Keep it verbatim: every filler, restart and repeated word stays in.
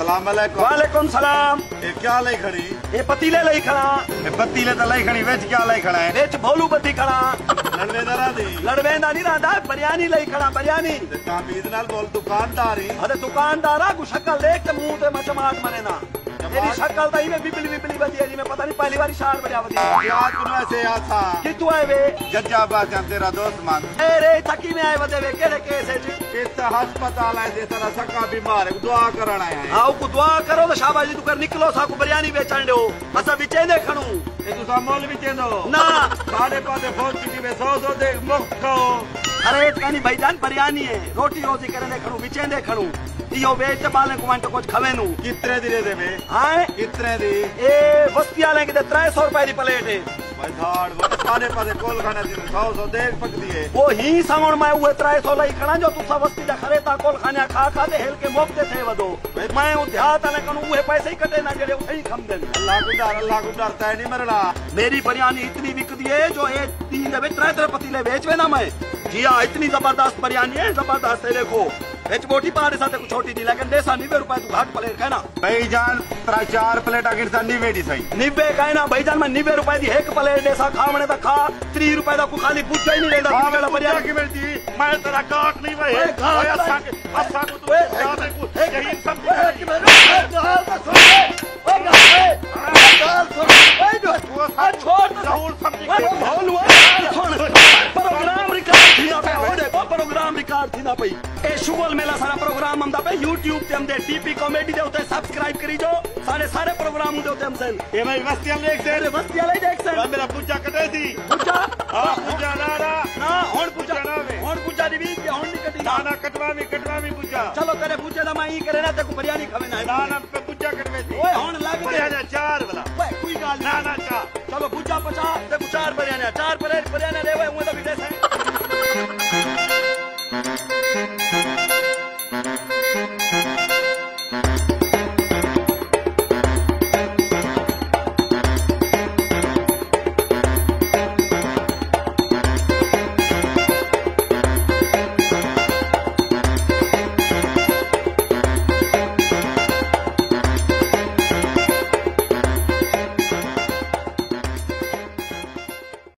السلام علیکم۔ وعلیکم السلام۔ اے کیا لئی کھڑی؟ اے پتیلے لئی کھڑا۔ اے پتیلے تے لئی کھڑی، وچ کیا لئی کھڑا ہے؟ وچ بھولو ٻدھی کھڑا۔ لڑویندا رہندی؟ لڑویندا نہیں رہندا، بریانی لئی کھڑا، بریانی۔ تے تمیز نال بول، دکاندار ہی۔ ارے دکاندار آ، کو شکل دیکھ تے منہ تے مچماٹ مرے نا۔ تیری شکل تاں ایویں وبلی وبلی ودی ہے، جیویں پتہ نہیں پہلی واری شہر وڑیا ودی۔ یار، کنوں ایسے آساں۔ کتھوں آئے وے؟ ججا بادشاہ تیرا دوست من۔ اے رے، اتھاں کیویں آئے ودے وے؟ کیڑھے کیس اچ؟ اتھاں ہسپتال آئے سے، سارا سکا بیمار ہے، دعا کرن آیا ہے۔ ہاں، اوکوں دعا کرو تے شاباش جی، توں کر نکلو، ساکوں بریانی ویچݨ ݙیو، اساں وچیندے کھڑوں۔ اے تساں مول وچیندو؟ نہ۔ ساݙے پاسے فوج کیتی وے، سو سو دے مفت کھاؤ۔ ارے، اتکانی بھائی جان، بریانی ہے، روٹی روزی کریندے کھڑوں، وچیندے کھڑوں۔ ایہو ویچ تے ٻالیں کوں ونڄ تے کجھ کھویندوں۔ کتنے دی ݙیندے وے؟ ہاں؟ کتنے دی؟ اے وستی والے کیتے ترے سو روپے دی پلیٹ ہے۔ بھائی دھاڑ، وہ سارے پاسے کول کھانے دی سو سو دیکھ پکدی ہے۔ او ہی ساوݨ میں اوہے ترے سو لئی کھڑا جو تساں وستی دا خریدا کول کھانے کھا کھا تے ہل کے مفت تے تھے ودو۔ میں او دیہات والے کنوں اوہے پیسے ہی کٹے نہ جیڑھے اتھے ہی کھمدن۔ اللہ کوں ݙر، اللہ کوں ݙر، تیں نہیں مرنا۔ میری بریانی اتنی وکدی ہے جو اے ݙینہہ دے وچ ترے ترے پتیلے ویچ وینا میں۔ جی ہاں، اتنی زبردست بریانی ہے، زبردست ہے۔ ݙیکھو، وچ بوٹی پا ݙیساں تیکوں چھوٹی جی، لیکن ݙیساں نوے روپے توں گھٹ پلیٹ کائنا۔ بھائی جان، ترا چار پلیٹاں گھنساں نوے ݙیساں۔ نوے کائنا بھائی جان، میں نوے روپے دی ہک پلیٹ ݙیساں، کھاوݨے تاں کھا، تریہہ روپے دا کوئی خالی بجا ہی نہیں ݙیندا۔ آ، بجا بجا بجا۔ کی ملدی؟ میں تیرا گاہک نہیں بھائی۔ اوئے، گاہک اوئے، اساں کے، اساں کو تو اوئے، زیادہ کو اوئے، شہید سمجھی اوئے، کھڑی۔ اوئے، گاہک سن۔ اوئے، گاہک، اوئے، گاہک سن۔ اوئے، جو، اوئے، چھوڑ تو۔ ظہور سمجھی اوئے، کھڑی۔ بھولو، اوئے، گاہک سن۔ پروگرام ریکارڈ تھیندا پیا، اوئے، ݙیکھو، پروگرام ریکارڈ تھیندا پئی۔ اے شغل میلہ سارا پروگرام آندا پئے یوٹیوب تے، آندے ٹی پی کامیڈی دے اتے سبسکرائب کری جو، سارے سارے پروگرام اوندے اتے آندن۔ اے بھائی وستی والے ݙیکھسن۔ اے وستی والے ݙیکھسن۔ بھائی میرا بجا کٹے سی۔ بجا؟ ہاں، بجا نہ رہا۔ نہ، ہݨ بجا۔ بجا نہ ہوے۔ ہݨ بجا دی وی تے ہݨ نہیں کٹی۔ نہ، نہ، کٹواویں، کٹواویں بجا۔ چلو تیرے بجے دا میں ایں کرے نا، تیکوں بریانی کھاوے نا۔ نہ، نہ، بجا کٹوے سی۔ اوئے ہݨ لڳ ڳئے۔ بریانی چار بلا۔ اوئے کوئی ڳالھ نہیں۔ نہ، نہ، چار۔ چلو بجا پچا، تیکوں چار بریانی، چار بریانی، بریانی ݙے اوئے، اوئے دا وی ݙیسیں۔